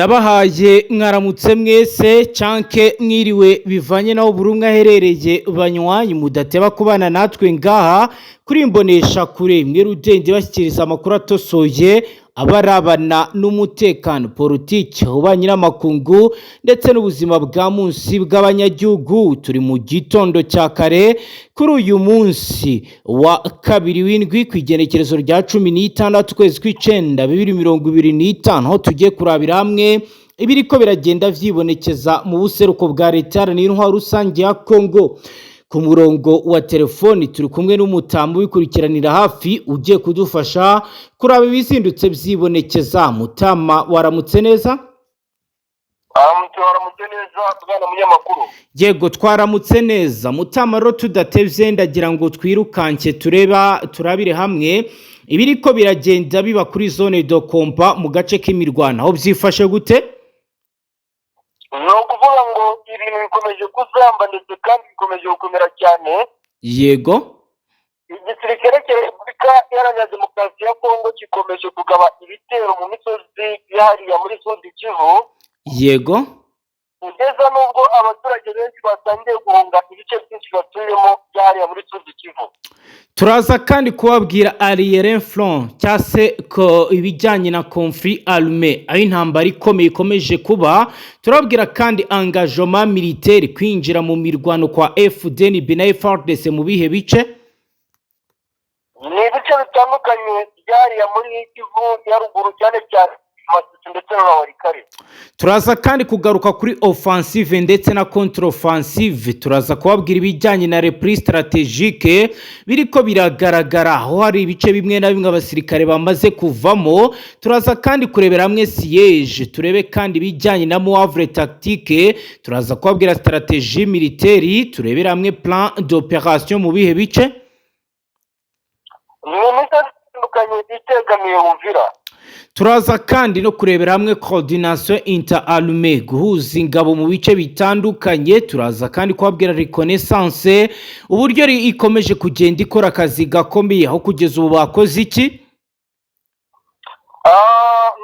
Ndabahaye mwaramutse mwese canke mwiriwe, bivanye naho buri umwe aherereye. Banywanyi mudateba kubana natwe ngaha kuri imbonesha kure mwe rudende, bashyikiriza amakuru atosoye abarabana n'umutekano, politiki, ububanyi n'amakungu ndetse n'ubuzima bwa munsi bw'abanyagihugu. Turi mu gitondo cya kare kuri uyu munsi wa kabiri w'indwi, ku igenekerezo rya 16 ukwezi kw'icenda 2025, aho tugiye kurabira hamwe ibiriko biragenda vyibonekeza mu buseruko bwa Leta Iharanira Intwaro Rusange ya Kongo. Ku murongo wa telefoni turi kumwe n'umutamba ubikurikiranira hafi, ugiye kudufasha kuraba ibizindutse vyibonekeza. Mutama, waramutse neza? Waramutse, waramutse neza, bwana munyamakuru. Yego, twaramutse neza, mutama. Rero tudatevye, ndagira ngo twirukanke tureba, turabire hamwe ibiriko biragenda biba kuri zone de combat mu gace k'imirwano. Aho byifashe gute? Ni ukuvuga ngo ibintu bikomeje kuzamba, ndetse kandi bikomeje gukomera cyane. Igisirikare cya Repubulika Iharanira Demokarasi ya Kongo gikomeje kugaba ibitero mu misozi yahariya muri Sud Kivu, kugeza n'ubwo abaturage benshi batangiye guhunga ibice byinshi batuyemo byahariya muri Sud Kivu. Turaza kandi kubabwira arrière front, cyangwa se ko ibijyanye na conflit armé, aho intambara ikomeye ikomeje kuba. Turababwira kandi engagement militaire, kwinjira mu mirwano kwa FDNB na FARDC mu bihe bice? Ni ibice bitandukanye byahariya muri Kivu ya Ruguru, cyane cyane Masisi ndetse na Walikale. Turaza kandi kugaruka kuri offensive ndetse na contre offensive. Turaza kubabwira ibijyanye na repli stratégique biriko biragaragara, aho hari ibice bimwe na bimwe abasirikare bamaze kuvamo. Turaza kandi kurebera hamwe siège, turebe kandi ibijyanye na manœuvre tactique. Turaza kubabwira stratégie militaire, turebere hamwe plan d'opération mu bihe bice? Ni imisozi itandukanye itegamiye Uvira. Turaza kandi no kurebera hamwe coordination interarmes, guhuza ingabo mu bice bitandukanye. Turaza kandi kubabwira reconnaissance, uburyo ikomeje kugenda ikora akazi gakomeye, aho kugeza ubu bakoze iki?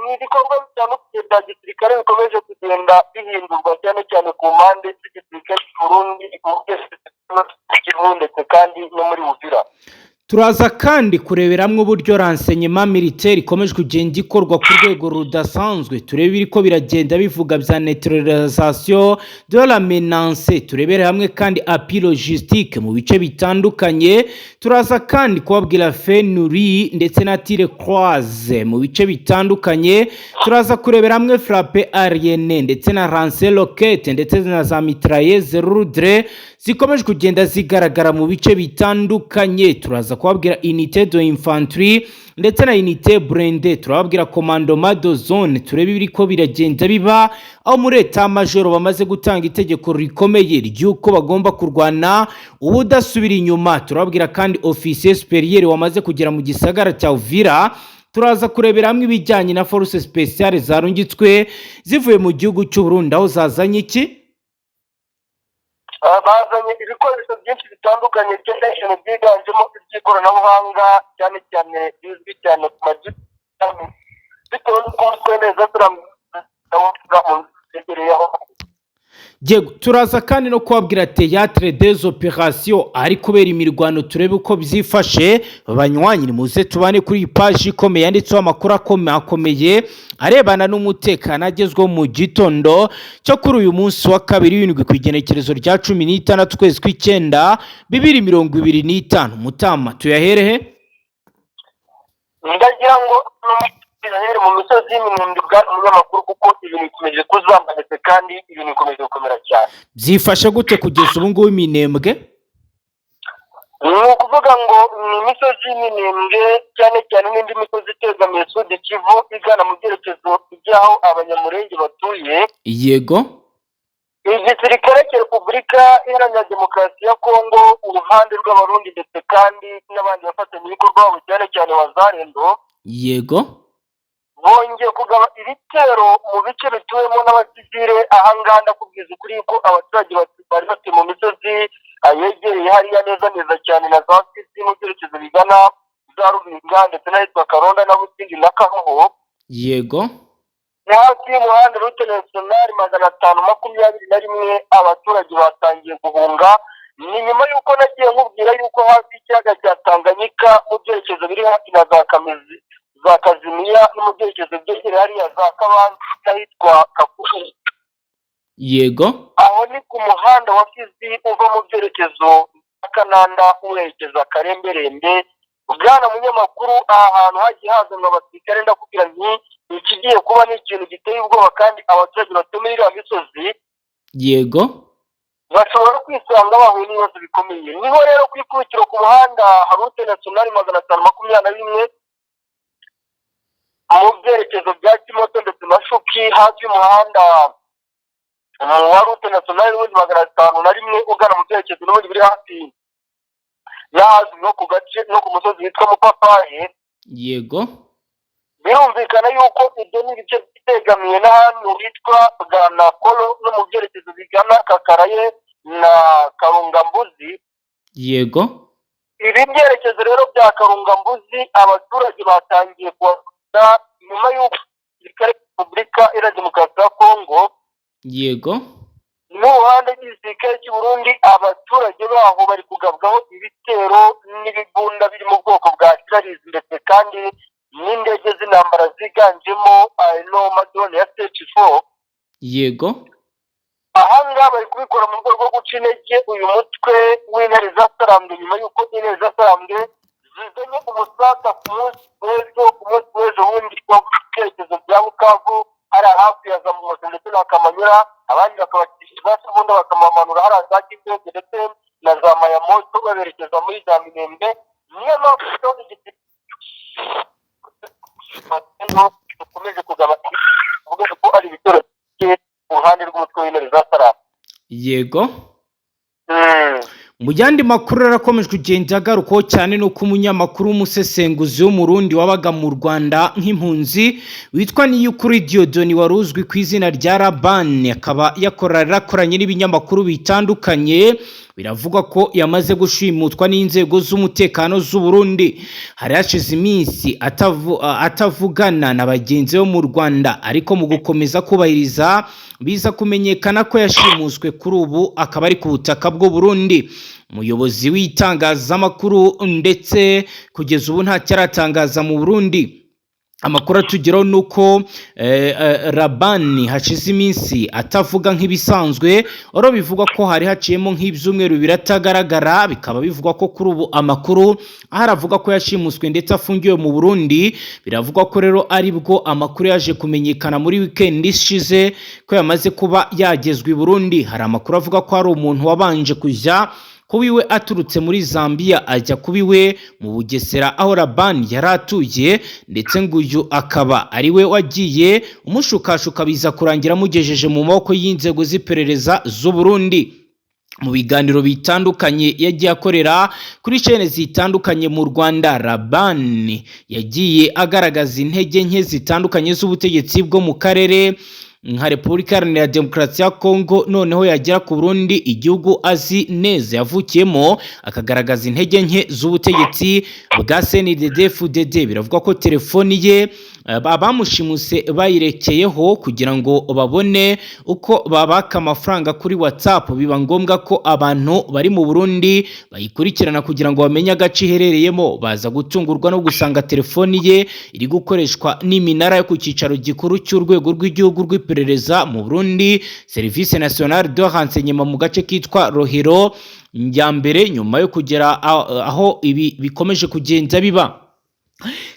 Ni ibikorwa bitandukanye bya gisirikare bikomeje kugenda bihindurwa, cyane cyane ku mpande z'igisirikare cy'u Burundi mu Kivu ndetse kandi no muri Uvira. Turaza kandi kurebera hamwe uburyo renseignement militaire ikomeje kugenda ikorwa ku rwego rudasanzwe, turebe ibiriko biragenda bivuga bya neutralisation de la menace. Turebere hamwe kandi appui logistique mu bice bitandukanye. Turaza kandi kubabwira fenuri ndetse na tirs croisés mu bice bitandukanye. Turaza kurebera hamwe frappe aérienne ndetse na lance-roquettes ndetse na za mitrailleuses lourdes zikomeje kugenda zigaragara mu bice bitandukanye. Turaza kubabwira unité de infanterie ndetse na unité blindée. Turababwira commandement de zone, turebe ibiriko biragenda biba, aho muri état-major bamaze gutanga itegeko rikomeye ry'uko bagomba kurwana ubudasubira inyuma. Turababwira kandi officier supérieur wamaze kugera mu gisagara cya Uvira. Turaza kurebera hamwe ibijyanye na force spéciale zarungitswe zivuye mu gihugu cy'u Burundi, aho zazanye iki? Bazanye ibikoresho byinshi bitandukanye, cyane cyane byiganjemo iby'ikoranabuhanga, cyane cyane bizwi cyane ku maji, bitewe n'uko umutwe neza turamwegereyeho. Yego, turaza kandi no kubabwira théâtre des opérations ari kubera imirwano, turebe uko byifashe. Banywanyi, muze tubane kuri iyi paji ikomeye yanditseho amakuru akomeye arebana n'umutekano agezweho mu gitondo cyo kuri uyu munsi wa kabiri w'indwi, ku igenekerezo rya 16 ukwezi kw'icyenda 2025. Mutama, tuyaherehe? Ndagira ngo tuyahere mu misozi y'Iminembwe, bwana umunyamakuru, kuko ibintu bikomeje kuzamba, ndetse kandi ibintu bikomeje gukomera cyane. Byifashe gute kugeza ubu ngubu Iminembwe? Ni ukuvuga ngo ni imisozi y'Iminembwe, cyane cyane n'indi misozi itegamiye Sud Kivu igana mu byerekezo by'aho Abanyamurenge batuye. Igisirikare cya Repubulika Iharanira Demokarasi ya Kongo, uruhande rw'Abarundi ndetse kandi n'abandi bafatanyabikorwa babo, cyane cyane Wazalendo, bongeye kugaba ibitero mu bice bituwemo n'abasivile. Ahangaha ndakubwiza ukuri yuko abaturage bari batuye mu misozi yegereye hariya neza neza cyane na za Fizi, mu byerekezo bigana za Rubinga ndetse n'ahitwa Karonda na Busindi na Kahoho. Ni hafi y'umuhanda route nationale 521. Abaturage batangiye guhunga. Ni nyuma y'uko nagiye nkubwira y'uko hafi y'ikiyaga cya Tanganyika, mu byerekezo biri hafi na za Kamezi, za Kazimiya, no mu byerekezo byegereye hariya za Kabanza n'ahitwa Kakuku. Aho ni ku muhanda wa Fizi uva mu byerekezo bya Kananda werekeza Karemberembe. Bwana munyamakuru, aha hantu hagiye hazanwa abasirikare. Ndakubwira nti ikigiye kuba ni ikintu giteye ubwoba, kandi abaturage batuye muri iriya misozi bashobora kwisanga bahuye n'ibibazo bikomeye. Niho rero ku ikubitiro ku muhanda route nationale 521, mu byerekezo bya Kimoto ndetse na Shuki, hafi y'umuhanda wa route nationale n'ubundi 501 ugana mu byerekezo n'ubundi biri hafi y'ahazwi nko ku gace no ku musozi witwa Mupapayi. Birumvikana yuko ibyo ni ibice byegamiye n'ahantu hitwa Bwanakoro no mu byerekezo bigana Kakaraye na Karungambuzi. Ibi byerekezo rero bya Karungambuzi, abaturage batangiye kuhava nyuma y'uko gisirikare Repubulika Iharanira Demokarasi ya Kongo n'uruhande rw'igisirikare cy'u Burundi, abaturage baho bari kugabwaho ibitero n'ibibunda biri mu bwoko bwa artilleries, ndetse kandi n'indege z'intambara ziganjemo ano ma drone ya CH-4. Ahangaha bari kubikora mu rwego rwo guca intege uyu mutwe w'Intare za Sarambwe, nyuma y'uko Intare za Sarambwe zizanye umusaka ku munsi w'ejo, ku munsi w'ejo wundi wa byerekezo bya Bukavu, hari hafi ya Zamumoso ndetse na Kamanyura, abandi bakabakisha za Shabunda, bakamamanura hariya za Kibwege ndetse na za Mayamoto, baberekeza muri za Minembwe. Niyo mpamvu rero dukomeje kugaba, tuvuge ko ari ibitero ku ruhande rw'umutwe w'Intare za Sarambwe. Mu yandi makuru arakomeje kugenda agarukwaho cyane ni uko umunyamakuru w'umusesenguzi w'Umurundi wabaga mu Rwanda nk'impunzi witwa Niyukuri Dieudonné, wari uzwi ku izina rya Rabani, akaba yarakoranye n'ibinyamakuru bitandukanye, biravugwa ko yamaze gushimutwa n'inzego z'umutekano z'u Burundi. Hari hashize iminsi atavugana na bagenzi be mu Rwanda, ariko mu gukomeza kubahiriza biza kumenyekana ko yashimuswe, kuri ubu akaba ari ku butaka bw'u Burundi. Umuyobozi w'itangazamakuru ndetse kugeza ubu ntacyo aratangaza mu Burundi. Amakuru atugeraho ni uko Rabani hashize iminsi atavuga nk'ibisanzwe, oro bivugwa ko hari haciyemo nk'ibyumweru biratagaragara. Bikaba bivugwa ko kuri ubu amakuru aho aravuga ko yashimuswe ndetse afungiwe mu Burundi. Biravugwa ko rero aribwo amakuru yaje kumenyekana muri weekend ishize ko yamaze kuba yagezwa i Burundi. Hari amakuru avuga ko hari umuntu wabanje kujya kuba iwe aturutse muri Zambia, ajya kuba iwe mu Bugesera aho Rabani yari atuye, ndetse ngo uyu akaba ari we wagiye umushukashuka, biza kurangira amugejeje mu maboko y'inzego z'iperereza z'u Burundi. Mu biganiro bitandukanye yagiye akorera kuri chaîne zitandukanye mu Rwanda, Rabani yagiye agaragaza intege nke zitandukanye z'ubutegetsi bwo mu karere nka Repubulika Iharanira Demokarasi ya Kongo, noneho yagera ku Burundi, igihugu azi neza yavukiyemo, akagaragaza intege nke z'ubutegetsi bwa CNDD-FDD. Biravuga ko telefoni ye abamushimuse bayirekeyeho kugira ngo babone uko babaka amafaranga kuri WhatsApp, biba ngombwa ko abantu bari mu Burundi bayikurikirana kugira ngo bamenye agace iherereyemo, baza gutungurwa no gusanga telefoni ye iri gukoreshwa n'iminara yo ku cyicaro gikuru cy'urwego rw'igihugu rw'iperereza mu Burundi, Service National de Renseignement, mu gace kitwa Rohero Njyambere. Nyuma yo kugera aho ibi bikomeje kugenda biba,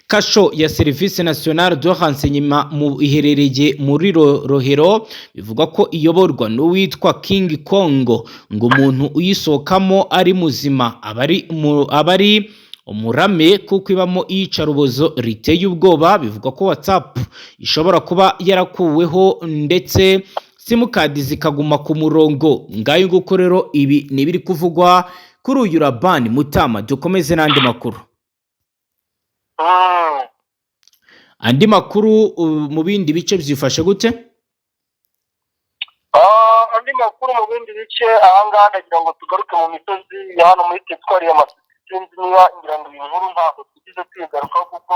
kasho ya Service National de Renseignement mu iherereye muri Rohero, bivugwa ko iyoborwa n'uwitwa King Kongo. Ngo umuntu uyisohokamo ari muzima aba ari umurame, kuko ibamo iyicarubozo riteye ubwoba. Bivugwa ko WhatsApp ishobora kuba yarakuweho ndetse simukadi zikaguma ku murongo. Ngayo nguko rero, ibi ni ibiri kuvugwa kuri uyu Rabani Mutama. Dukomeze n'andi makuru. Andi makuru mu bindi bice byifashe gute? Andi makuru mu bindi bice, ahangaha ndagira ngo tugaruke mu misozi ya hano muri teritwari ya Masisi. Sinzi niba ngira ngo iyi nkuru ntabwo tugize tuyigarukaho, kuko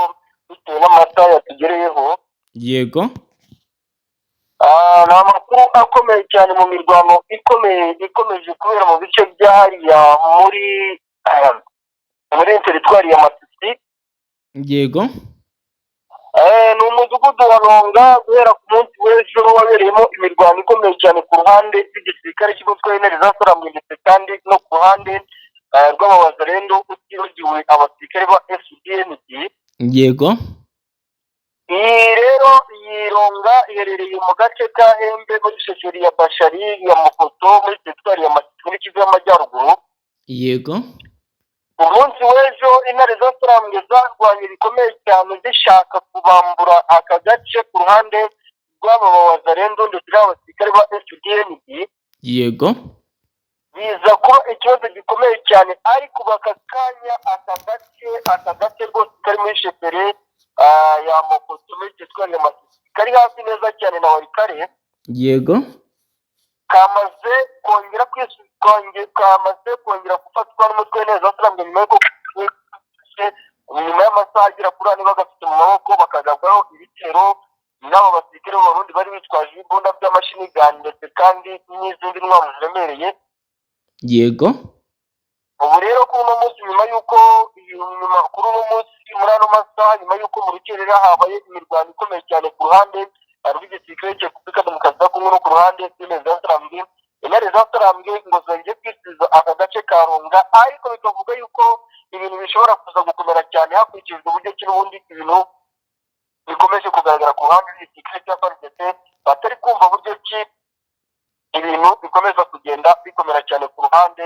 bitewe n'amasaha yatugereyeho. Ni amakuru akomeye cyane mu mirwano ikomeye ikomeje kubera mu bice bya hariya muri teritwari ya Masisi. Ni umudugudu wa Ronga, guhera ku munsi w'ejo wabereyemo imirwano ikomeye cyane ku ruhande rw'igisirikare cy'umutwe w'Intare za Sarambwe, ndetse kandi no ku ruhande rw'Abawazalendo, utibagiwe abasirikare ba FDNB. Iyi rero, iyi Ronga iherereye mu gace ka Hembe, muri sheferi ya Bashari ya Mukoto, muri teritwari ya Masisi, muri Kivu y'Amajyaruguru. Umunsi w'ejo Intare za Sarambwe zarwanye bikomeye cyane zishaka kubambura aka gace ku ruhande rw'aba Bawazalendo ndetse n'abasirikare ba FDNB. Biza kuba ikibazo gikomeye cyane, ariko aka kanya aka gace rwose kari muri sheferi ya Mokoto, muri teritwari ya Masisi, kari hafi neza cyane na Walikale, kamaze kongera gufatwa n'umutwe neza Sarambwe nyuma y'amasaha agera kuri 4 bagafite mu maboko, bakagabwaho ibitero n'abo basirikare b'Abarundi bari bitwaje ibibunda by'amashini gani, ndetse kandi n'izindi ntwaro ziremereye. Ubu rero kuri uno munsi, nyuma y'uko nyuma kuri uno munsi muri ano masaha, nyuma y'uko mu rukerera habaye imirwano ikomeye cyane ku ruhande rw'igisirikare cya Repubulika Demokarasi ya Kongo no ku ruhande rw'Intare za Sarambwe, Intare za Sarambwe ngo zongeye kwisubiza aka gace ka Runga, ariko bikavuga yuko ibintu bishobora kuza gukomera cyane hakurikijwe uburyo ki n'ubundi ibintu bikomeje kugaragara ku ruhande rw'igisirikare cya FARDC, batari kumva buryo ki ibintu bikomeza kugenda bikomera cyane ku ruhande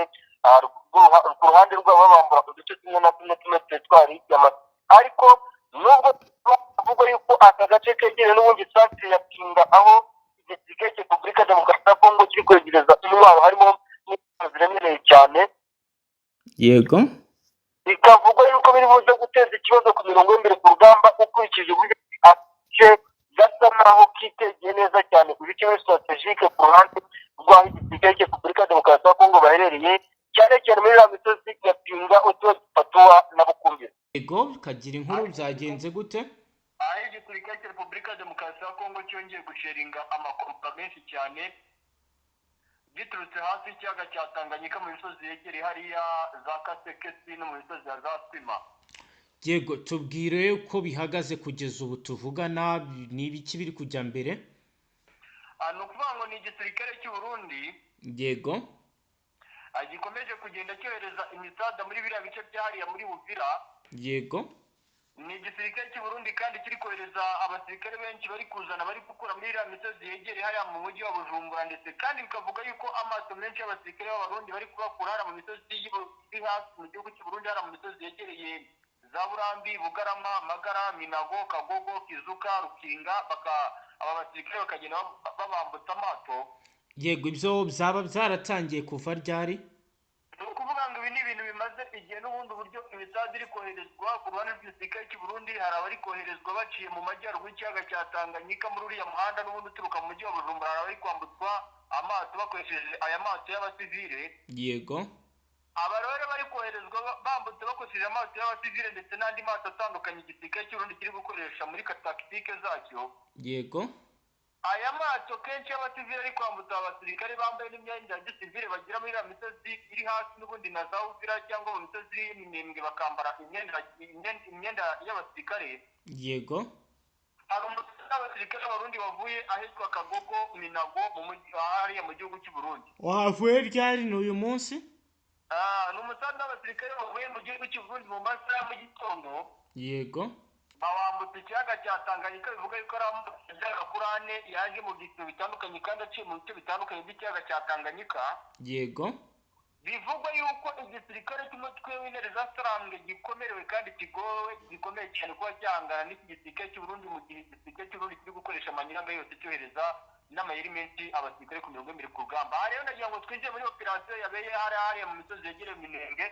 rwabo, babambura uduce tumwe na tumwe tumwe teritwari ya Masisi. Ariko nubwo bavuga yuko aka gace kegereye n'ubundi centre ya Pinga, aho igisirikare cya Repubulika Demokarasi ya Kongo kiri kwegereza intwaro, harimo n'intwaro ziremereye cyane, bikavugwa yuko biri buze guteza ikibazo ku mirongo y'imbere ku rugamba, ukurikije uburyo agace gasa naho kitegeye neza cyane ibice muri stratégique ku ruhande rw'aho igisirikare cya Repubulika Demokarasi ya Kongo baherereye, cyane cyane muri iriya misozi ya Pinga, utuwe Fatuwa na Bukumbira. Yego, kagira inkuru, byagenze gute? Aho igisirikare cya Repubulika Demokarasi ya Kongo cyongeye gusheringa amakompa menshi cyane giturutse hafi y'ikiyaga cya Tanganyika, mu misozi yegereye hariya za Kasekesi no mu misozi ya za Sima. Yego, tubwire uko bihagaze kugeza ubu tuvugana, ni ibiki biri kujya mbere? Ni ukuvuga ngo ni igisirikare cy'u Burundi gikomeje kugenda cyohereza imisada muri biriya bice bya hariya muri Buvira. Ni igisirikare cy'u Burundi kandi kiri kohereza abasirikare benshi, bari kuzana, bari gukura muri iriya misozi yegereye hariya mu mujyi wa Bujumbura, ndetse kandi bikavuga yuko amaso menshi y'abasirikare b'Abarundi bari kubakura hariya mu misozi iri hafi mu gihugu cy'u Burundi, hariya mu misozi yegereye za Burambi, Bugarama, Magara, Minago, Kagogo, Kizuka, Rukinga, aba basirikare bakagenda babambutsa amato. Yego, ibyo byaba byaratangiye kuva ryari? Ni ukuvuga ngo ibi ni ibintu bimaze igihe n'ubundi, uburyo imisazi iri koherezwa ku ruhande rw'igisirikare cy'u Burundi. Hari abari koherezwa baciye mu majyaruguru y'ikiyaga cya Tanganyika, muri uriya muhanda n'ubundi uturuka mu mujyi wa Bujumbura. Hari abari kwambutswa amato bakoresheje aya mato y'abasivile. Aba rero bari koherezwa bambutse bakoresheje amato y'abasivile ndetse n'andi mato atandukanye igisirikare cy'u Burundi kiri gukoresha muri tactique zacyo. Aya mato kenshi y'abasivile ari kwambutsa abasirikare bambaye n'imyenda ya gisivile, bagira muri iriya misozi iri hasi n'ubundi na za Uvira cyangwa mu misozi y'iminembwe, bakambara imyenda y'abasirikare. Hari umusozi w'abasirikare b'Abarundi bavuye ahitwa Kagogo, Minago, mu mujyi hariya mu gihugu cy'u Burundi. Wahavuye ryari? Ni uyu munsi? Ni umusanzu w'abasirikare bavuye mu gihugu cy'u Burundi mu masaha ya mu gitondo, bawambutse ikiyaga cya Tanganyika. Bivuga yuko ari amato agera kuri ane yaje mu byiciro bitandukanye kandi aciye mu bice bitandukanye by'ikiyaga cya Tanganyika. Bivugwa yuko igisirikare cy'umutwe w'Intare za Sarambwe gikomerewe kandi kigowe gikomeye cyane kuba cyahangana n'iki gisirikare cy'u Burundi, mu gihe igisirikare cy'u Burundi kiri gukoresha amanyanga yose, cyohereza n'amayeri menshi abasirikare ku mirongo y'imbere ku rugamba. Aha rero nagira ngo twinjire muri operasiyo yabereye hariya hariya mu misozi yegereye Minembwe,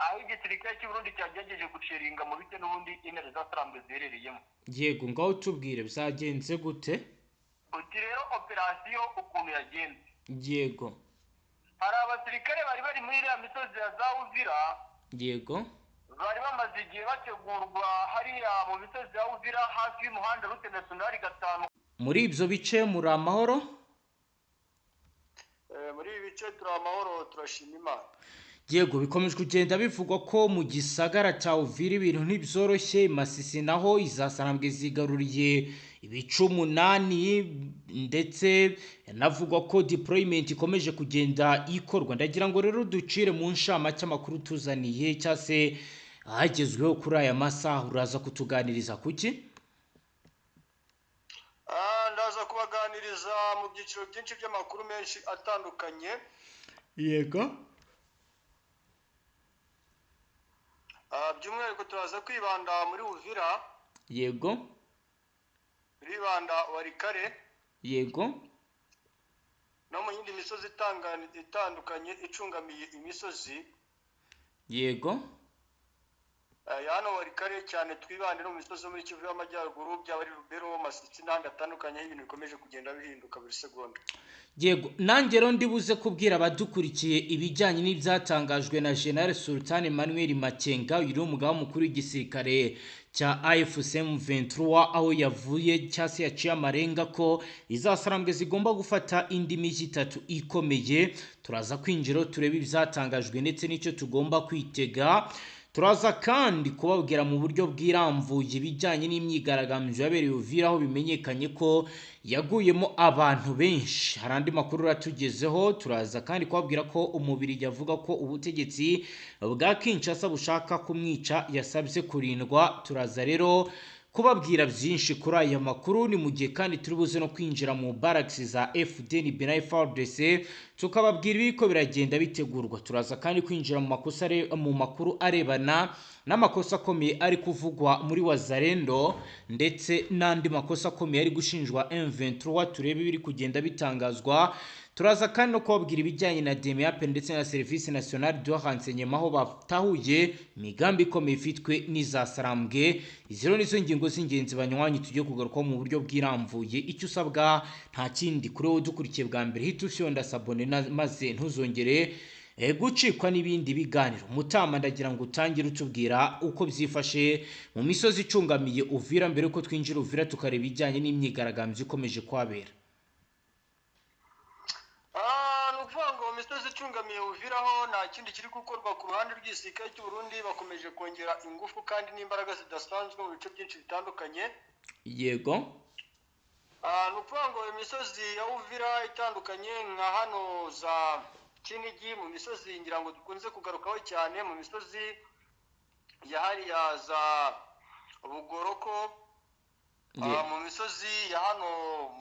aho igisirikare cy'u Burundi cyagerageje gusheringa mu bice n'ubundi Intare za Sarambwe ziherereyemo. Yego, ngaho tubwire byagenze gute? Uti rero operasiyo ukuntu yagenze? Hari abasirikare bari bari muri iriya misozi ya za Uvira, bari bamaze igihe bategurwa hariya mu misozi ya Uvira, hafi y'umuhanda route nationale 5. Muri ibyo bice muri amahoro? Muri ibi bice turi amahoro, turashima Imana. Yego, bikomeje kugenda bivugwa ko mu gisagara cya Uvira ibintu ntibyoroshye. Masisi naho izasarambwe zigaruriye ibice 8, ndetse navugwa ko deployment ikomeje kugenda ikorwa. Ndagira ngo rero ducire mu nshamake amakuru tuzaniye cyangwa se ahagezweho kuri aya masaha. Uraza kutuganiriza kuki? Ndaza kubaganiriza mu byiciro byinshi by'amakuru menshi atandukanye. Yego. By'umwihariko turaza kwibanda muri Uvira. Yego. Turibanda Warikare. Yego. No mu yindi misozi itandukanye icungamiye imisozi. Yego. Hano Warikare cyane twibande no mu misozi yo muri Kivu y'Amajyaruguru, byaba ari Rubero, Masisi n'ahandi hatandukanye, ibintu bikomeje kugenda bihinduka buri segonda. Yego, nanjye rero ndibuze kubwira abadukurikiye ibijyanye n'ibyatangajwe na General Sultan Emmanuel Makenga, uyu ni umugaba mukuru w'igisirikare cya AFC M23, aho yavuye cyangwa se yaciye amarenga ko izasarambwe zigomba gufata indi mijyi 3 ikomeye. Turaza kwinjira turebe ibyatangajwe ndetse n'icyo tugomba kwitega. Turaza kandi kubabwira mu buryo bwirambuye ibijyanye n'imyigaragambyo yabereye Uvira, aho bimenyekanye ko yaguyemo abantu benshi. Hari andi makuru ratugezeho. Turaza kandi kubabwira ko umubiri yavuga ko ubutegetsi bwa Kinshasa bushaka kumwica yasabye kurindwa. Turaza rero kubabwira byinshi kuri aya makuru. Ni mu gihe kandi turi buze no kwinjira mu barracks za FDNB na FARDC, tukababwira ibiko biragenda bitegurwa. Turaza kandi kwinjira mu makosa mu makuru arebana n'amakosa akomeye ari kuvugwa muri Wazalendo, ndetse n'andi makosa akomeye ari gushinjwa M23, turebe ibiri kugenda bitangazwa. Turaza kandi no kubabwira ibijyanye na DEMIAP ndetse na Service Nationale de Renseignement, aho batahuye imigambi ikomeye ifitwe n'izasarambwe. Izi rero nizo ngingo z'ingenzi banywanyi tugiye kugarukaho mu buryo bwirambuye. Icyo usabwa nta kindi kuri wowe udukurikiye bwa mbere, hita ufyonda sabone maze ntuzongere gucikwa n'ibindi biganiro. Mutama, ndagira ngo utangire utubwira uko byifashe mu misozi icungamiye Uvira mbere yuko twinjira Uvira tukareba ibijyanye n'imyigaragambyo ikomeje kuhabera. Ni ukuvuga ngo imisozi icungamiye Uvira ho nta kindi kiri gukorwa ku ruhande rw'igisirikare cy'u Burundi, bakomeje kongera ingufu kandi n'imbaraga zidasanzwe mu bice byinshi bitandukanye. Yego. Ni ukuvuga ngo imisozi ya Uvira itandukanye nka hano za Kinigi, mu misozi ngira ngo dukunze kugarukaho cyane, mu misozi ya hariya za Bugoroko, mu misozi ya hano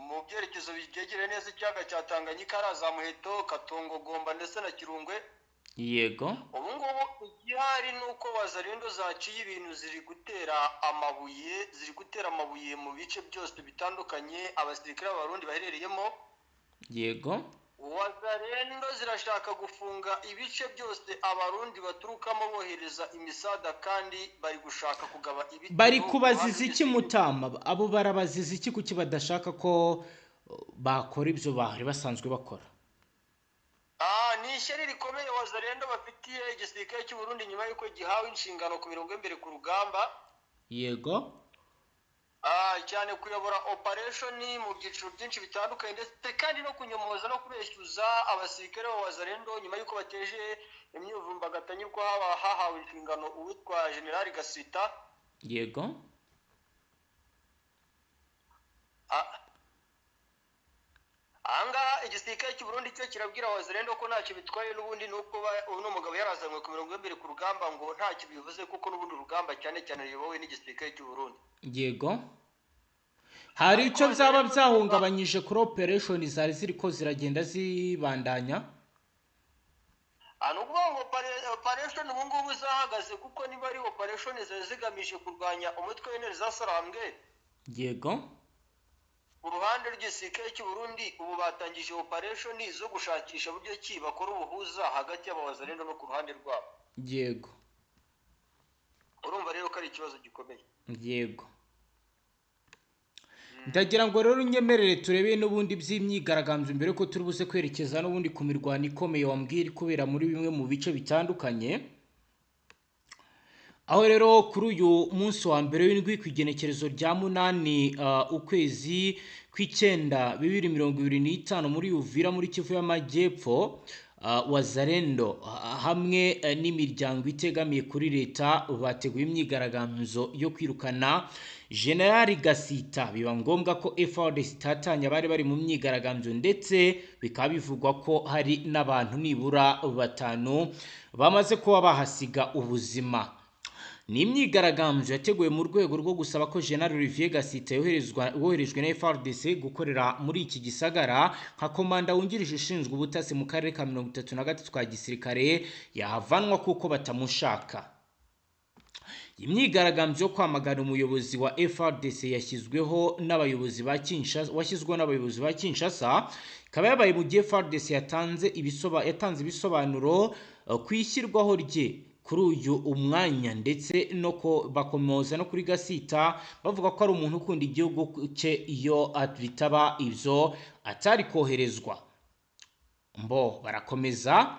mu byerekezo byegereye neza ikiyaga cya Tanganyika, hariya za Muheto, Katongo, Gomba ndetse na Kirungwe. Yego. Ubu ngubu igihari ni uko Wazalendo zaciye ibintu, ziri gutera amabuye, mu bice byose bitandukanye abasirikare b'Abarundi baherereyemo. Yego. Wazalendo zirashaka gufunga ibice byose Abarundi baturukamo bohereza imisada, kandi bari gushaka kugaba ibitero. Bari kubaziza iki Mutama? Abo barabaziza iki kuki badashaka ko bakora ibyo bari basanzwe bakora? Ni ishyari rikomeye Wazalendo bafitiye igisirikare cy'u Burundi nyuma y'uko gihawe inshingano ku mirongo y'imbere ku rugamba. Yego. Cyane kuyobora operation mu byiciro byinshi bitandukanye, ndetse kandi no kunyomoza no kubeshyuza abasirikare ba Wazalendo nyuma y'uko bateje imyivumbagatanyo hahawe inshingano uwitwa General Gasita. Yego. Ahangaha igisirikare cy'u Burundi cyo kirabwira Wazalendo ko ntacyo bitwaye n'ubundi, nuko uno mugabo yarazanywe ku mirongo y'imbere ku rugamba ngo ntacyo bivuze, kuko n'ubundi urugamba cyane cyane ruyobowe n'igisirikare cy'u Burundi. Yego. Hari icyo byaba byahungabanyije kuri operation zari ziriko ziragenda zibandanya? Ni ukuvuga ngo operation ubu ngubu zahagaze, kuko niba ari operation zari zigamije kurwanya umutwe w'intare zasarambwe. Yego. Uruhande rw'igisirikare cy'u Burundi ubu batangije operation zo gushakisha buryo ki bakora ubuhuza hagati y'abawazalendo no ku ruhande rwabo. Yego. Urumva rero ko ari ikibazo gikomeye. Yego. Ndagira ngo rero unyemerere turebe n'ubundi by'imyigaragambyo mbere ko turi buze kwerekeza n'ubundi ku mirwano ikomeye wambwira kubera muri bimwe mu bice bitandukanye. Aho rero kuri uyu munsi wa mbere w'indwi, ku igenekerezo rya 8, ukwezi kw'icyenda, 2025, muri Uvira, muri Kivu y'Amajyepfo, Wazalendo hamwe n'imiryango itegamiye kuri leta bateguye imyigaragambyo yo kwirukana General Gasita. Biba ngombwa ko FARDC itatanya abari bari mu myigaragambyo, ndetse bikaba bivugwa ko hari n'abantu nibura batanu bamaze kuba bahasiga ubuzima. Ni imyigaragambyo yateguwe mu rwego rwo gusaba ko General Olivier Gasita woherejwe na FARDC gukorera muri iki gisagara nka komanda wungirije ushinzwe ubutasi mu karere ka 33 ka gisirikare yahavanwa kuko batamushaka. Iyi myigaragambyo yo kwamagana umuyobozi wa FARDC yashyizweho n'abayobozi ba Kinshasa, washyizweho n'abayobozi ba Kinshasa, ikaba yabaye mu gihe FARDC yatanze ibisobanuro ku ishyirwaho rye kuri uyu umwanya, ndetse no ko bakomoza no kuri Gasita, bavuga ko ari umuntu ukunda igihugu cye, iyo bitaba ibyo atari koherezwa. Mbo barakomeza.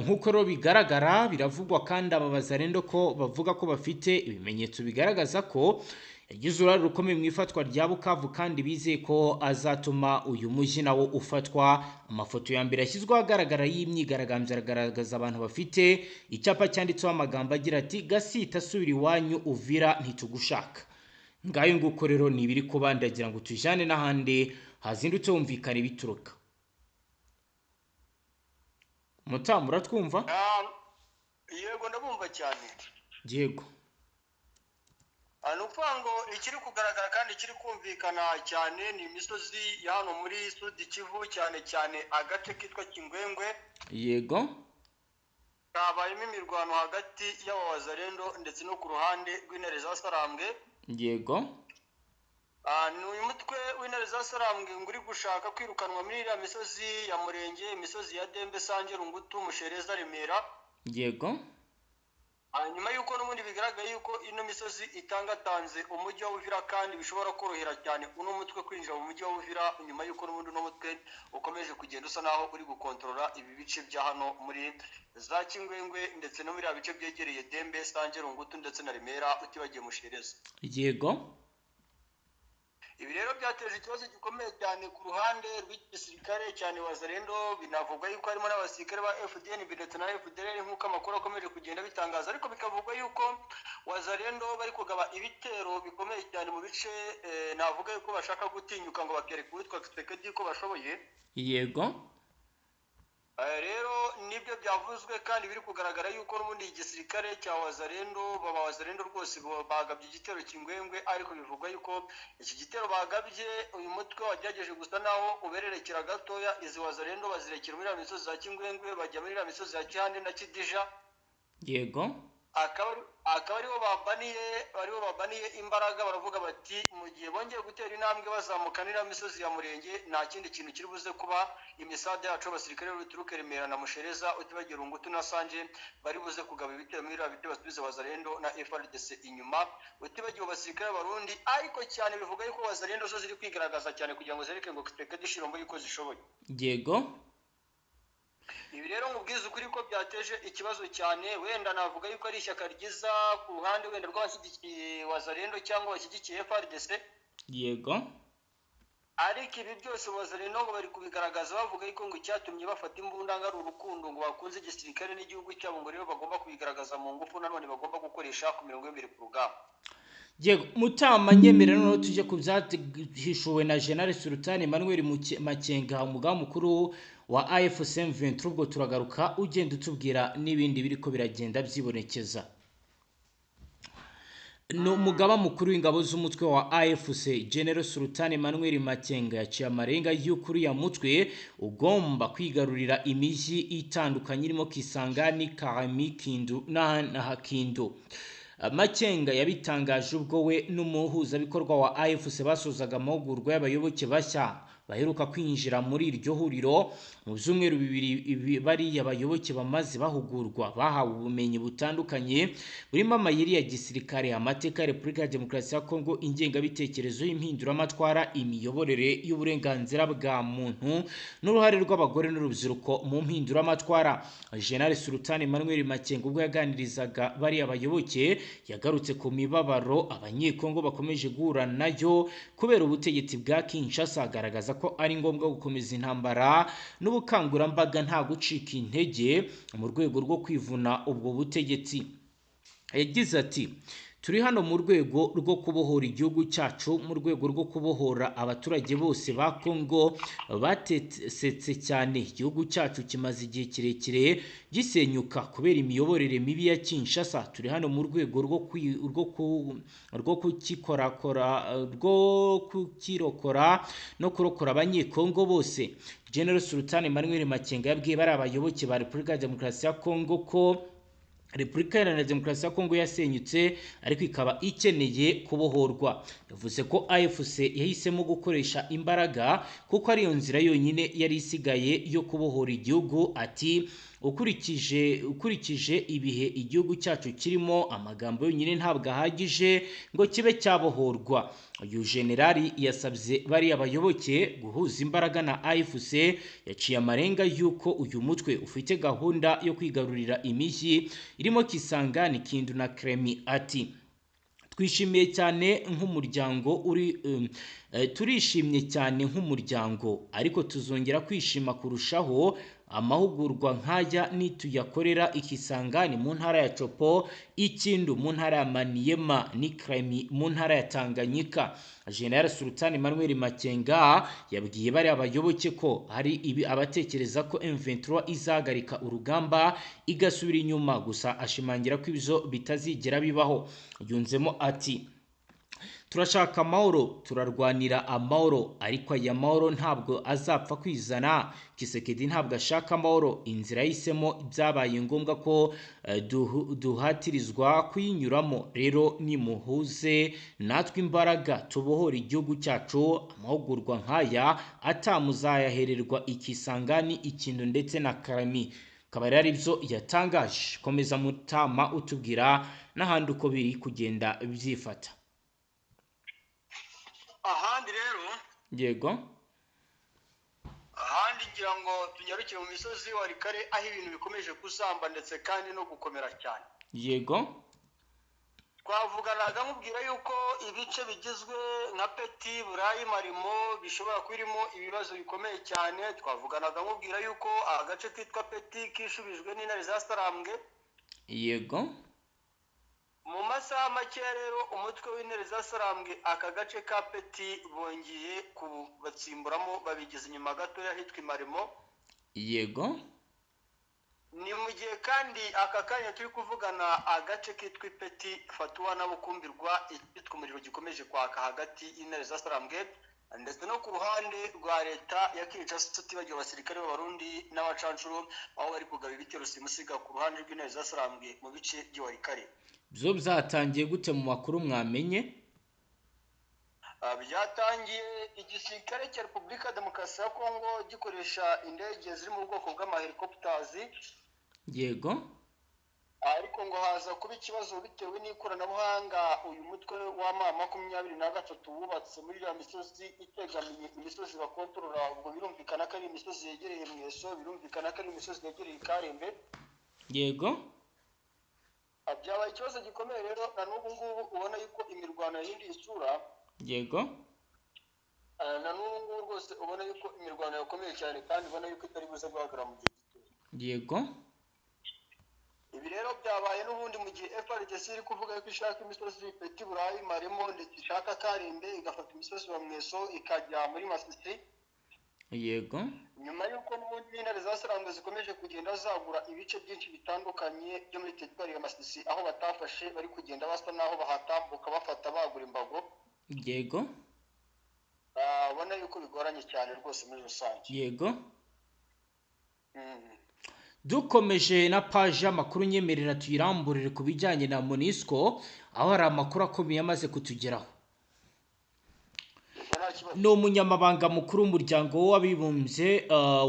Nk'uko rero bigaragara, biravugwa kandi aba Bazalendo ko bavuga ko bafite ibimenyetso bigaragaza ko yagize uruhare rukomeye mu ifatwa rya Bukavu, kandi bizeye ko azatuma uyu mujyi nawo ufatwa. Amafoto ya mbere yashyizweho ahagaragara y'imyigaragambyo aragaragaza abantu bafite icyapa cyanditseho amagambo agira ati: "Gasita, asubira iwanyu Uvira, ntitugushaka." Ngayo nguko rero ni ibiri kuba. Ndagira ngo tujyane n'ahandi hazindutse humvikana ibituruka. Mutamu, uratwumva? Yego, ndabumva cyane. Yego. Ni ukuvuga ngo ikiri kugaragara kandi ikiri kumvikana cyane ni imisozi ya hano muri Sud Kivu, cyane cyane agace kitwa Kingwengwe. Kabayemo imirwano hagati y'Abawazarendo ndetse no ku ruhande rw'Intare za Sarambwe. Ni uyu mutwe w'Intare za Sarambwe ngo uri gushaka kwirukanwa muri iriya misozi ya Murenge, imisozi ya Dembe, Sange, Rungutu, Mushereza, Remera. Nyuma y'uko n'ubundi bigaragaye yuko ino misozi itangatanze umujyi wa Uvira, kandi bishobora korohera cyane uno mutwe kwinjira mu mujyi wa Uvira, nyuma y'uko n'ubundi uno mutwe ukomeje kugenda usa naho uri gukontorora ibi bice bya hano muri za Kingwengwe, ndetse no muri biriya bice byegereye Dembe, Sange, Rungutu ndetse na Remera, utibagiye Mushereza. Ibi rero byateje ikibazo gikomeye cyane ku ruhande rw'igisirikare, cyane Wazalendo. Binavugwa yuko harimo n'abasirikare ba FDNB ndetse na FDLR, nk'uko amakuru akomeje kugenda bitangaza. Ariko bikavugwa yuko Wazalendo bari kugaba ibitero bikomeye cyane mu bice, navuga yuko bashaka gutinyuka ngo bakereka uwitwa Tshisekedi ko bashoboye. Rero nibyo byavuzwe kandi biri kugaragara yuko n'ubundi igisirikare cya Wazalendo, baba Wazalendo rwose bagabye igitero Kingwengwe. Ariko bivugwa yuko iki gitero bagabye, uyu mutwe wagerageje gusa naho ubererekera gatoya, izi Wazalendo bazirekera muri iriya misozi ya Kingwengwe, bajya muri iriya misozi ya Kihande na Kidija. Akaba aribo babaniye imbaraga. Baravuga bati mu gihe bongeye gutera intambwe bazamuka n'iriya misozi ya Murenge, nta kindi kintu kiri buze kuba, imisada yacu, abasirikare bituruke Remera na Mushereza, utibagira Rungutu na Sanje, bari buze kugaba ibitero muri iriya bice, basubize Wazalendo na FARDC inyuma, utibagiwe abasirikare b'Abarundi. Ariko cyane bivuga yuko Wazalendo zo ziri kwigaragaza cyane kugira ngo zereke ngo Tshisekedi Tshilombo yuko zishoboye. Ibi rero nkubwiza ukuri ko byateje ikibazo cyane. Wenda navuga yuko ari ishyaka ryiza ku ruhande wenda rw'abashyigikiye Wazalendo cyangwa bashyigikiye FARDC. Ariko ibi byose Wazalendo ngo bari kubigaragaza bavuga yuko ngo icyatumye bafata imbunda ngo ari urukundo ngo bakunze igisirikare n'igihugu cyabo, ngo rero bagomba kubigaragaza mu ngufu nanone bagomba gukoresha ku mirongo y'imbere ku rugamba. Yego Mutama, nyemera noneho tujye ku byahishuwe na General Sultan Emmanuel Makenga, umugaba mukuru wa AFC M23. Ubwo turagaruka ugenda utubwira n'ibindi biriko biragenda byibonekeza. Ni umugaba mukuru w'ingabo z'umutwe wa AFC, General Sultan Emmanuel Makenga, yaciye amarenga y'uko uriya mutwe ugomba kwigarurira imijyi itandukanye irimo Kisangani, Karami, Kindu na Kindu. Makenga yabitangaje ubwo we n'umuhuzabikorwa wa AFC basozaga amahugurwa y'abayoboke bashya. Baheruka kwinjira muri iryo huriro mu byumweru 2. Bariya bayoboke bamaze bahugurwa bahawe ubumenyi butandukanye burimo amayeri ya gisirikare, amateka ya Repubulika ya Demokarasi ya Kongo, ingengabitekerezo y'impinduramatwara, imiyoborere y'uburenganzira bwa muntu n'uruhare rw'abagore n'urubyiruko mu mpinduramatwara. General Sultan Emmanuel Makenga ubwo yaganirizaga bariya bayoboke yagarutse ku mibabaro abanyekongo bakomeje guhura nayo kubera ubutegetsi bwa Kinshasa, agaragaza ko ari ngombwa gukomeza intambara n'ubukangurambaga nta gucika intege mu rwego rwo kwivuna ubwo butegetsi. Yagize ati: "Turi hano mu rwego rwo kubohora igihugu cyacu, mu rwego rwo kubohora abaturage bose ba Kongo batesetse cyane. Igihugu cyacu kimaze igihe kirekire gisenyuka kubera imiyoborere mibi ya Kinshasa. Turi hano mu rwego rwo kukikorakora, rwo kukirokora no kurokora abanyekongo bose." General Sultan Emmanuel Makenga yabwiye bari abayoboke ba Repubulika ya Demokarasi ya Kongo ko Repubulika Iharanira Demokarasi ya Kongo yasenyutse ariko ikaba ikeneye kubohorwa. Yavuze ko AFC yahisemo gukoresha imbaraga kuko ariyo nzira yonyine yari isigaye yo kubohora igihugu. Ati: Ukurikije ibihe igihugu cyacu kirimo, amagambo yonyine ntabwo ahagije ngo kibe cyabohorwa." Uyu generali yasabye bariya bayoboke guhuza imbaraga na AFC. Yaciye amarenga y'uko uyu mutwe ufite gahunda yo kwigarurira imijyi irimo Kisangani, Kindu na Kremi. Ati: "Twishimiye cyane nk'umuryango uri turishimye cyane nk'umuryango, ariko tuzongera kwishima kurushaho amahugurwa nk'aya nituyakorera ikisangani mu ntara ya Chopo, Ikindu mu ntara ya Maniema n'ikremi mu ntara ya Tanganyika." General Sultan Emmanuel Makenga yabwiye bariya abayoboke ko hari ibi abatekereza ko M23 izahagarika urugamba igasubira inyuma, gusa ashimangira ko ibyo bitazigera bibaho. Yunzemo ati: "Turashaka amahoro, turarwanira amahoro, ariko aya mahoro ntabwo azapfa kwizana. Kisekedi ntabwo ashaka amahoro. Inzira yahisemo byabaye ngombwa ko duhatirizwa kuyinyuramo. Rero nimuhuze natwe imbaraga tubohore igihugu cyacu. Amahugurwa nk'aya atamuzayahererwa ikisangani, Ikintu ndetse na Karami." Akaba rero aribyo yatangaje. Komeza Mutama, utubwira n'ahandi uko biri kugenda byifata. Ahandi rero, Yego. ahandi ngira ngo tunyarukire mu misozi Warikare, aho ibintu bikomeje kuzamba ndetse kandi no gukomera cyane. Twavuganaga nkubwira yuko ibice bigizwe nka Peti Burayi, Marimo bishobora kuba birimo ibibazo bikomeye cyane. Twavuganaga nkubwira yuko agace kitwa Peti kishubijwe n'intare za Sarambwe. Mu masaha makeya rero umutwe w'intare za Sarambwe aka gace ka Peti bongeye kubatsimburamo, babigeza inyuma gatoya ahitwa Imarimo. Ni mu gihe kandi aka kanya turi kuvugana agace kitwa Ipeti Fatuwa na Bukumbirwa ikitwa umuriro gikomeje kwaka hagati y'intare za Sarambwe ndetse no ku ruhande rwa leta ya Kinshasa, tutibagiwe abasirikare b'Abarundi n'abacanshuro, aho bari kugaba ibitero simusiga ku ruhande rw'intare za Sarambwe mu bice by'Iwarikare. Byo byatangiye gute mu makuru mwamenye? Byatangiye igisirikare cya Repubulika ya Demokarasi ya Kongo gikoresha indege ziri mu bwoko bw'amahelikopitazi. Ariko ngo haza kuba ikibazo bitewe n'ikoranabuhanga uyu mutwe wa M23 wubatse muri iriya misozi itegamiye imisozi bakontorora. Ubwo birumvikana ko ari imisozi yegereye Mweso, birumvikana ko ari imisozi yegereye Karembe. Byabaye ikibazo gikomeye rero, na n'ubu ngubu ubona yuko imirwano yahinduye isura. Na n'ubu ngubu rwose ubona yuko imirwano yakomeye cyane kandi ubona yuko itari buze guhagarara mu gihe gito. Ibi rero byabaye n'ubundi mu gihe FARDC iri kuvuga yuko ishaka imisozi Peti Burayi, Maremo, ndetse ishaka Karembe, igafata imisozi wa Mweso ikajya muri Masisi. Nyuma y'uko n'ubundi intare za Sarambwe zikomeje kugenda zagura ibice byinshi bitandukanye byo muri teritwari ya Masisi, aho batafashe bari kugenda basa n'aho bahatambuka bafata bagura imbago. Ubona yuko bigoranye cyane rwose muri rusange. Dukomeje na paji y'amakuru, nyemerera tuyiramburire ku bijyanye na MONUSCO, aho hari amakuru akomeye amaze kutugeraho. Ubwo nta kibazo. Ni umunyamabanga mukuru w'umuryango w'abibumbye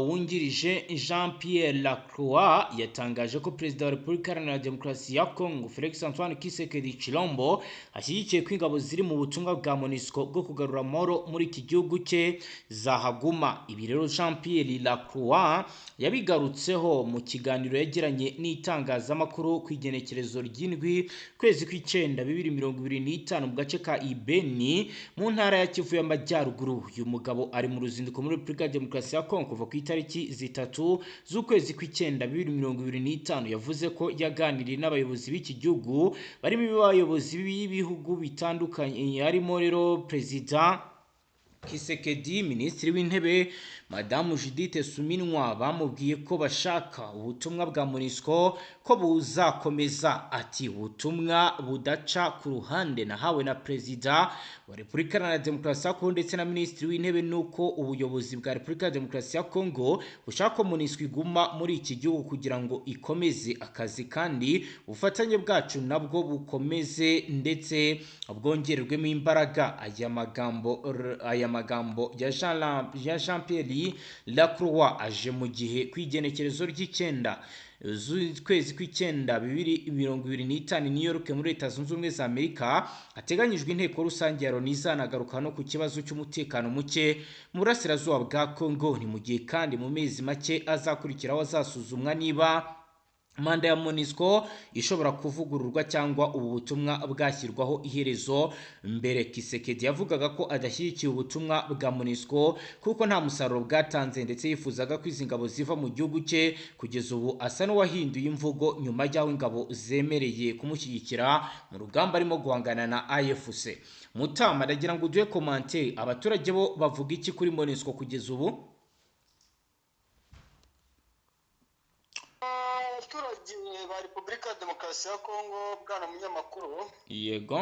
wungirije Jean Pierre Lacroix yatangaje ko Perezida wa Repubulika Iharanira Demokarasi ya Congo Felix Antoine Tshisekedi Tshilombo ashyigikiye ko ingabo ziri mu butumwa bwa MONUSCO bwo kugarura amahoro muri iki gihugu cye zahaguma. Ibi rero Jean Pierre Lacroix yabigarutseho mu kiganiro yagiranye n'itangazamakuru ku igenekerezo ry'indwi kwezi kw'icyenda 2025 mu gace ka Ibeni mu ntara ya Kivu y'Amajyaruguru. Uyu mugabo ari mu ruzinduko muri Repubulika ya Demokarasi ya Kongo kuva ku itariki 3 z'ukwezi kw'icyenda 2025. Yavuze ko yaganiriye n'abayobozi b'iki gihugu barimo abayobozi b'ibihugu bitandukanye, harimo rero Perezida Kisekedi, Minisitiri w'Intebe Madamu Judith Suminwa, bamubwiye ko bashaka ubutumwa bwa MONUSCO ko buzakomeza. Ati ubutumwa budaca ku ruhande nahawe na Perezida wa Repubulika Iharanira Demokarasi ya Kongo ndetse na Minisitiri w'Intebe nuko ubuyobozi bwa Repubulika ya Demokarasi ya Kongo bushaka ko MONUSCO iguma muri iki gihugu kugira ngo ikomeze akazi, kandi ubufatanye bwacu nabwo bukomeze ndetse bwongererwemo imbaraga. Aya magambo ya Jean Pierre Lacroix aje mu gihe ku igenekerezo ry'icyenda z'ukwezi kw'icyenda 2025 New York muri Leta Zunze Ubumwe za Amerika hateganyijwe inteko rusange ya Loni izanagaruka no ku kibazo cy'umutekano muke mu burasirazuba bwa Congo. Ni mu gihe kandi mu mezi make azakurikiraho azasuzumwa niba manda ya MONUSCO ishobora kuvugururwa cyangwa ubu butumwa bwashyirwaho iherezo. Mbere Kisekedi yavugaga ko adashyigikiye ubutumwa bwa MONUSCO kuko nta musaruro bwatanze, ndetse yifuzaga ko izi ngabo ziva mu gihugu cye. Kugeza ubu asa n'uwahinduye imvugo nyuma y'aho ingabo zemereye kumushyigikira mu rugamba arimo guhangana na AFC. Mutama, ndagira ngo uduhe commentaire, abaturage bo bavuga iki kuri MONUSCO kugeza ubu? Abaturage ba Repubulika ya Demokarasi ya Kongo, bwana munyamakuru, Yego.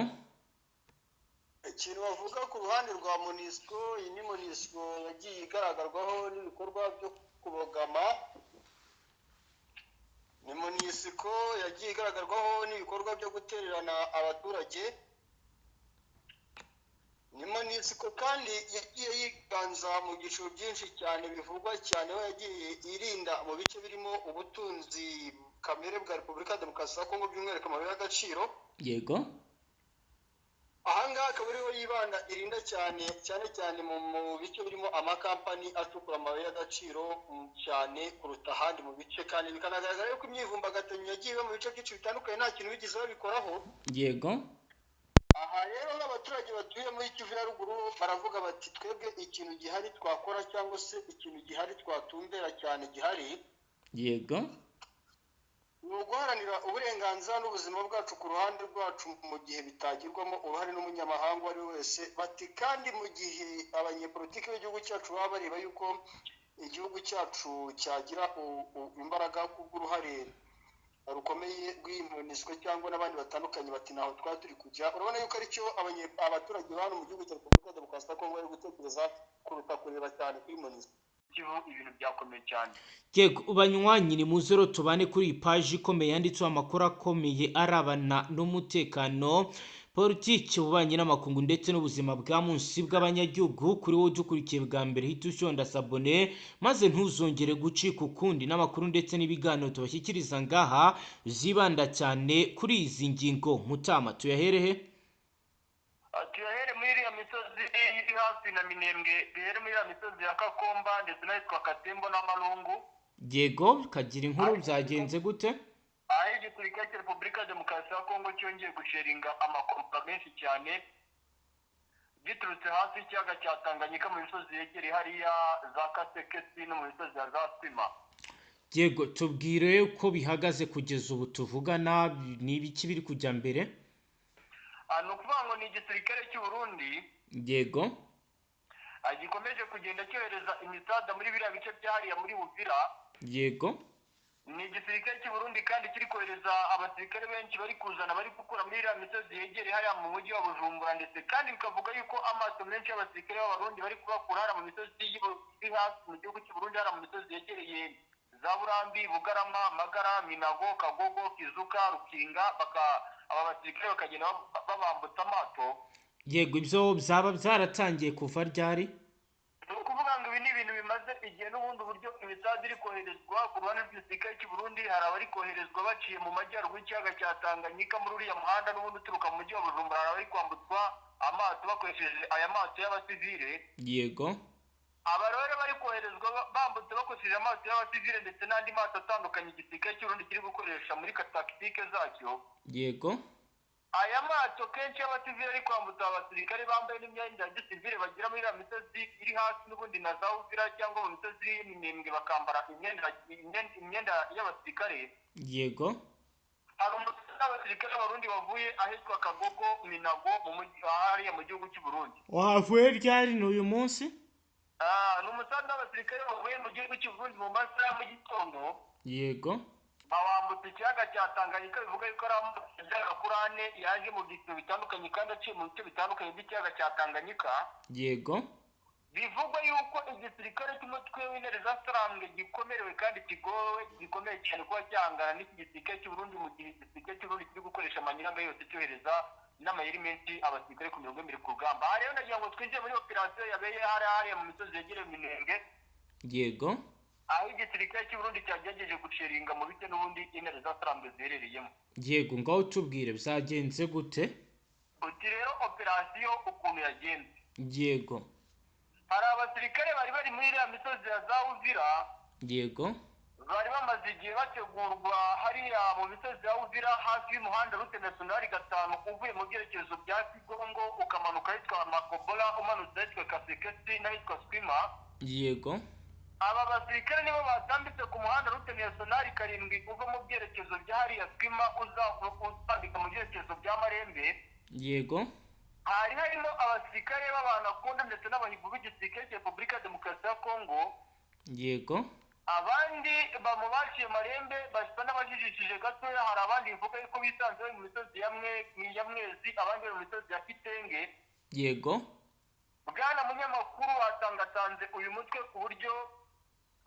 ikintu bavuga ku ruhande rwa MONUSCO, iyi ni MONUSCO yagiye igaragarwaho n'ibikorwa byo kubogama, ni MONUSCO yagiye igaragarwaho n'ibikorwa byo gutererana abaturage, ni MONUSCO kandi yagiye yiganza mu byiciro byinshi cyane bivugwa cyane, aho yagiye irinda mu bice birimo ubutunzi kamere bwa Repubulika ya Demokarasi ya Kongo, by'umwihariko amabuye y'agaciro. Ahangaha akaba ariho yibanda, irinda cyane cyane cyane mu bice birimo amakampani acukura amabuye y'agaciro cyane kuruta ahandi mu bice, kandi bikanagaragara yuko imyivumbagatanyo yagiye iba mu bice byinshi bitandukanye nta kintu bigeze babikoraho. Aha rero nk'abaturage batuye muri Kivu ya Ruguru baravuga bati twebwe ikintu gihari twakora cyangwa se ikintu gihari twatumbera cyane gihari ni uguharanira uburenganzira n'ubuzima bwacu ku ruhande rwacu mu gihe bitagirwamo uruhare n'umunyamahanga uwo ari we wese. Bati kandi mu gihe abanyepolitiki b'igihugu cyacu baba bareba yuko igihugu cyacu cyagira imbaraga kubw'uruhare rukomeye rw'iyi MONUSCO cyangwa n'abandi batandukanye, bati ntaho twaba turi kujya. Urabona yuko aricyo abaturage ba hano mu gihugu cya Repubulika ya Demokarasi ya Kongo bari gutekereza kuruta kureba cyane kuri MONUSCO. Kivu ibintu byakomeye cyane. Yego banywanyi, ni muzero tubane kuri iyi paji ikomeye yanditseho amakuru akomeye arabana n'umutekano, politiki, ububanyi n'amakungu ndetse n'ubuzima bwa munsi bw'abanyagihugu. Kuri wowe udukurikiye bwa mbere, hita ushonda s'abonner maze ntuzongere gucika ukundi n'amakuru ndetse n'ibiganiro tubashyikiriza ngaha zibanda cyane kuri izi ngingo. Mutama, tuyaherehe? Tuyahere muri iriya misozi iri hafi na Minembwe, duhere muri iriya misozi ya Kakomba ndetse n'ahitwa Katembo n'Amalungu. Yego, kagira inkuru, byagenze gute? Aho igisirikare cya Repubulika ya Demokarasi ya Kongo cyongeye gusheringa amakompa menshi cyane giturutse hasi y'ikiyaga cya Tanganyika mu misozi yegereye hariya za Kasekesi no mu misozi ya za Sima. Yego, tubwire uko bihagaze kugeza ubu tuvugana, ni ibiki biri kujya mbere? Ni ukuvuga ngo ni igisirikare cy'u Burundi gikomeje kugenda cyohereza imisada muri biriya bice byahariya muri Buvira. Ni igisirikare cy'u Burundi kandi kiri kohereza abasirikare benshi bari kuzana, bari gukura muri iriya misozi yegereye hariya mu mujyi wa Bujumbura, ndetse kandi bikavuga yuko amato menshi y'abasirikare b'Abarundi bari kubakura hariya mu misozi iri hasi mu gihugu cy'u Burundi, hariya mu misozi yegereye za Burambi, Bugarama, Magara, Minago, Kagogo, Kizuka, Rukinga, aba basirikare bakagenda babambutsa amato. Yego, ibyo byaba byaratangiye kuva ryari? Ni ukuvuga ngo ibi ni ibintu bimaze igihe n'ubundi, uburyo imisanzu iri koherezwa ku ruhande rw'igisirikare cy'u Burundi, hari abari koherezwa baciye mu majyaruguru y'ikiyaga cya Tanganyika muri uriya muhanda n'ubundi uturuka mu mujyi wa Bujumbura, hari abari kwambutswa amato bakoresheje aya mato y'abasivile. Aba rero bari koherezwa bambutse bakoresheje amato y'abasivile ndetse n'andi mato atandukanye igisirikare cy'u Burundi kiri gukoresha muri tactique zacyo. Aya mato kenshi y'abasivile ari kwambutsa abasirikare bambaye n'imyenda ya gisivile bagera muri iriya misozi iri hasi n'ubundi na za Uvira cyangwa mu misozi y'iminembwe, bakambara imyenda y'abasirikare. Hari umusozi w'abasirikare b'Abarundi bavuye ahitwa Kagogo Minago mu mujyi hariya mu gihugu cy'u Burundi. Wahavuye ryari? Ni uyu munsi? Ah, ni umusanzu w'abasirikare bavuye mu gihugu cy'u Burundi mu masaha ya mu gitondo. Bawambutse ikiyaga cya Tanganyika, bivuga yuko ari amato agera kuri ane yaje mu byiciro bitandukanye kandi aciye mu bice bitandukanye by'ikiyaga cya Tanganyika. Bivugwa yuko igisirikare cy'umutwe w'intare za Sarambwe gikomerewe kandi kigowe gikomeye cyane kuba cyahangana n'iki gisirikare cy'u Burundi, mu gihe igisirikare cy'u Burundi kiri gukoresha amanyanga yose cyohereza n'amayeri menshi abasirikare ku mirongo imbere ku rugamba. Aha rero nagira ngo twinjire muri operasiyo yabereye hariya mu misozi yegereye Minembwe, aho igisirikare cy'u Burundi cyagerageje gushellinga mu bice n'ubundi intare za Sarambwe ziherereyemo. Yego, ngaho tubwire byagenze gute? Uti rero operasiyo ukuntu yagenze. Hari abasirikare bari bari muri iriya misozi ya za Uvira, bari bamaze igihe bategurwa hariya mu misozi ya Uvira hafi y'umuhanda route nationale 5 uvuye mu byerekezo bya Kigongo ukamanuka ahitwa Makobola, umanutse ahitwa Kasekesi n'ahitwa Swima. Aba basirikare nibo batambitse ku muhanda route nationale 7 uva mu byerekezo bya hariya Swima uza utambika mu byerekezo bya Marembe. Hari harimo abasirikare b'Abanakunda ndetse n'abahibu b'igisirikare cya Repubulika ya Demokarasi ya Kongo. Abandi bamu baciye Marembe basa n'abajijishije gatoya, hari abandi bivuga yuko bisanze bari mu misozi ya Mwezi, abandi bari mu misozi ya Kitenge. Bwana munyamakuru, watangatanze uyu mutwe ku buryo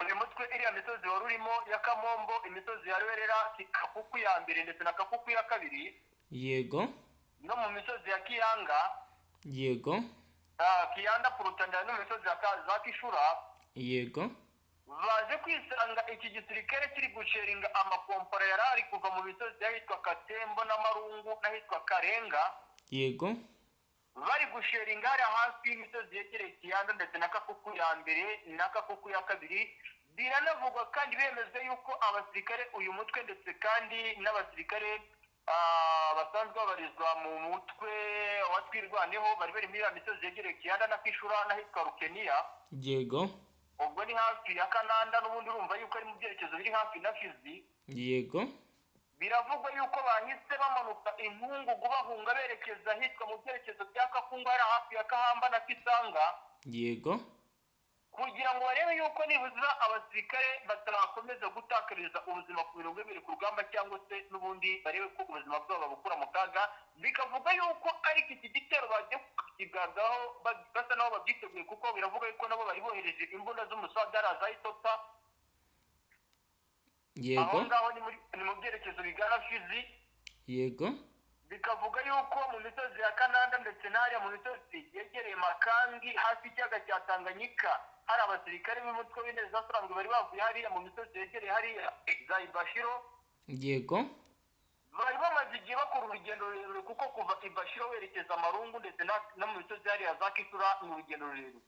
uyu mutwe iriya misozi wari urimo ya Kamombo, imisozi ya Rwerera, Kakuku ya mbere ndetse na Kakuku ya kabiri, no mu misozi ya Kiyanga, Kiyanda Purutandira, no mu misozi ya za Kishura. Baje kwisanga iki gisirikare kiri gushellinga amakompara yari ari kuva mu misozi y'ahitwa Katembo n'Amarungu n'ahitwa Karenga. Bari gushellinga hariya hafi y'imisozi yegereye Kiyanda ndetse na Kakuku ya mbere na Kakuku ya kabiri. Biranavugwa kandi bemezwa yuko abasirikare uyu mutwe ndetse kandi n'abasirikare basanzwe babarizwa mu mutwe wa Twirwaneho bari bari muri ya misozi yegereye Kiyanda na Kishura n'ahitwa Rukeniya. Ubwo ni hafi ya Kananda n'ubundi, urumva yuko ari mu byerekezo biri hafi na Fizi. Biravugwa yuko bahise bamanuka inkungugu bahunga berekeza ahitwa mu byerekezo bya Kakungu, hari hafi ya Kahamba na Kisanga, kugira ngo barebe yuko nibuza abasirikare batarakomeza gutakariza ubuzima ku mirongo ibiri ku rugamba, cyangwa se n'ubundi barebe ko ubuzima bwabo babukura mu kaga. Bikavuga yuko ariko iki gitero bagiye kukigagaho basa naho babyiteguye, kuko biravuga yuko nabo bari bohereje imbunda z'umusadara za Itopa. Aho ngaho ni mu byerekezo bigana Fizi. Bikavuga yuko mu misozi ya Kananda ndetse n'ahariya mu misozi yegereye Makangi hafi y'ikiyaga cya Tanganyika hari abasirikare b'umutwe w'intare zasanzwe bari bavuye hariya mu misozi yegereye hariya za Ibashiro. Bari bamaze igihe bakora urugendo rurerure, kuko kuva Ibashiro werekeza Marungu ndetse no mu misozi hariya za Kisura ni urugendo rurerure.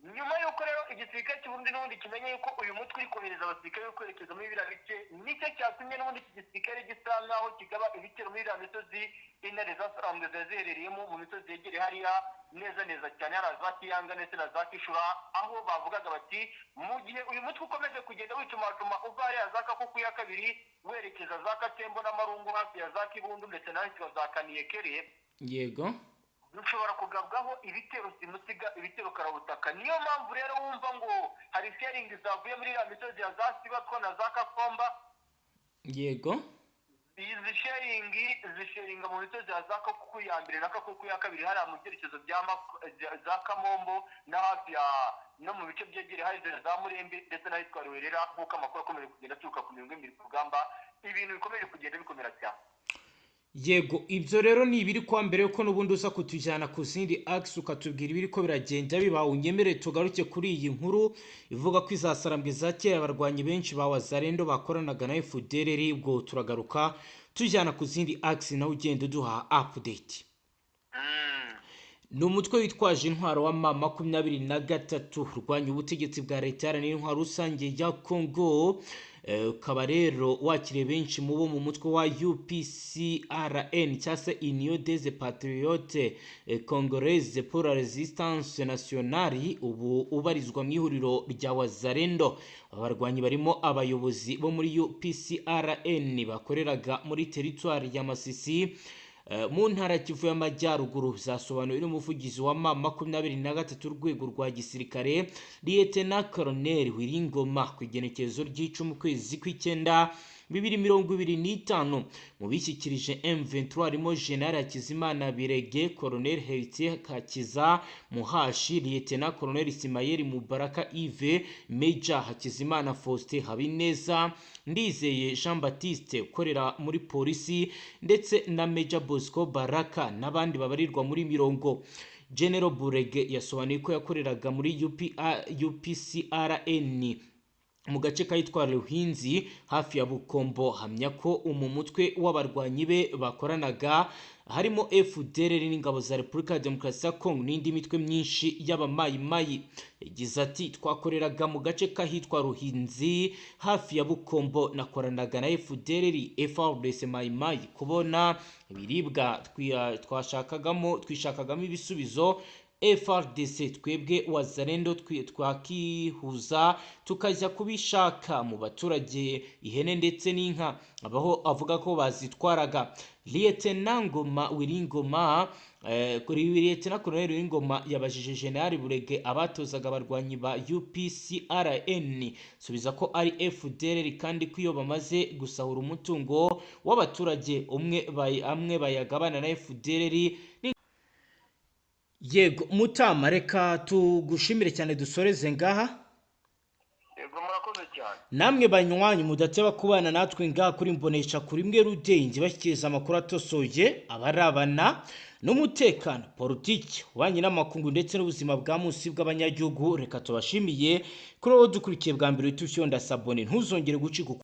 Nyuma y'uko rero igisirikare cy'u Burundi n'ubundi kimenye yuko uyu mutwe uri kohereza abasirikare bo kwerekeza muri biriya bice, nicyo cyatumye n'ubundi iki gisirikare gisa nk'aho kigaba ibitero muri iriya misozi intare zasanzwe ziba ziherereyemo, mu misozi yegereye hariya neza neza cyane hari za Kiyanga ndetse na za Kishura, aho bavugaga bati mu gihe uyu mutwe ukomeje kugenda wicumacuma uva hariya za Kakuku ya kabiri werekeza za Katembo n'Amarungu hafi ya za Kibundu ndetse n'ahitwa za Kaniyekere, dushobora kugabwaho ibitero simusiga, ibitero karabutaka. Niyo mpamvu rero wumva ngo hari shelling zavuye muri iriya misozi ya za Sibatwa na za Kakomba. Izi shelling zishellinga mu misozi ya za Kakuku ya mbere na Kakuku ya kabiri hariya mu byerekezo bya za Kamombo na hafi ya no mu bice byegereye hari za Murembe ndetse n'ahitwa Ruwerera, nk'uko amakuru akomeje kugenda aturuka ku mirongo y'imibiri ku rugamba, ibintu bikomeje kugenda bikomera cyane. Yego, ibyo rero ni ibiri kwa mbere yuko n'ubundi uza kutujyana ku zindi axes, ukatubwira ibiri ko biragenda biba. Unyemere tugaruke kuri iyi nkuru ivuga ko izasarambwe za kera abarwanyi benshi ba Wazalendo bakoranaga na FDLR. Ubwo turagaruka tujyana ku zindi axes, nawe ugenda uduha update. Ni umutwe witwaje intwaro wa M23 urwanya ubutegetsi bwa Leta Iharanira Intwaro Rusange ya Congo, ukaba rero wakiriye benshi mu bo mu mutwe wa UPCRN cyangwa se Union des Patriotes Congolaises pour la Résistance Nationale, ubu ubarizwa mu ihuriro rya Wazalendo. Aba barwanyi barimo abayobozi bo muri UPCRN bakoreraga muri teritwari ya Masisi mu ntara ya Kivu y'Amajyaruguru. Zasobanuwe n'umuvugizi wa M23, urwego rwa gisirikare, Lieutenant Colonel Willy Ngoma, ku igenekerezo ry'icumi ukwezi kw'icyenda 2025. Mu bishyikirije M23 harimo General Hakizimana Birege, Colonel Heritier Hakiza Muhashi, Lieutenant Colonel Simayeli Mubaraka Yves, Major Hakizimana Faustin Habineza, Ndizeye Jean Baptiste ukorera muri polisi, ndetse na Major Bosco Baraka n'abandi babarirwa muri mirongo. General Burege yasobanuye ko yakoreraga muri UPA, UPCRN mu gace kahitwa Ruhinzi hafi ya Bukombo. Hamya ko umu mutwe w'abarwanyi be bakoranaga harimo FDLR n'ingabo za Repubulika ya Demokarasi ya Kongo n'indi mitwe myinshi y'abamayimayi. Yagize ati: "Twakoreraga mu gace kahitwa Ruhinzi hafi ya Bukombo, nakoranaga na FDLR, FARDC, Mayimayi kubona ibiribwa twashakagamo, twishakagamo ibisubizo. FARDC, twebwe Wazalendo twakihuza tukajya kubishaka mu baturage, ihene ndetse n'inka." Abaho avuga ko bazitwaraga. Lieutenant Ngoma Willy Ngoma, kuri Lieutenant Colonel Willy Ngoma yabajije General Burege abatozaga abarwanyi ba UPCRN, subiza ko ari FDLR, kandi ko iyo bamaze gusahura umutungo w'abaturage umwe amwe bayagabana na FDLR. Yego Mutama, reka tugushimire cyane, dusoreze ngaha. Yego, murakoze cyane. Namwe banywanyi mudateba kubana natwe ngaha kuri Mbonesha kuri imwe rudenge, bashyikiriza amakuru atosoye abarabana n'umutekano, politiki, ububanyi n'amakungu ndetse n'ubuzima bwa munsi bw'abanyagihugu, reka tubashimiye. Kuri wowe dukurikiye bwa mbere, uhita ufyonda s'abonner, ntuzongere gucika.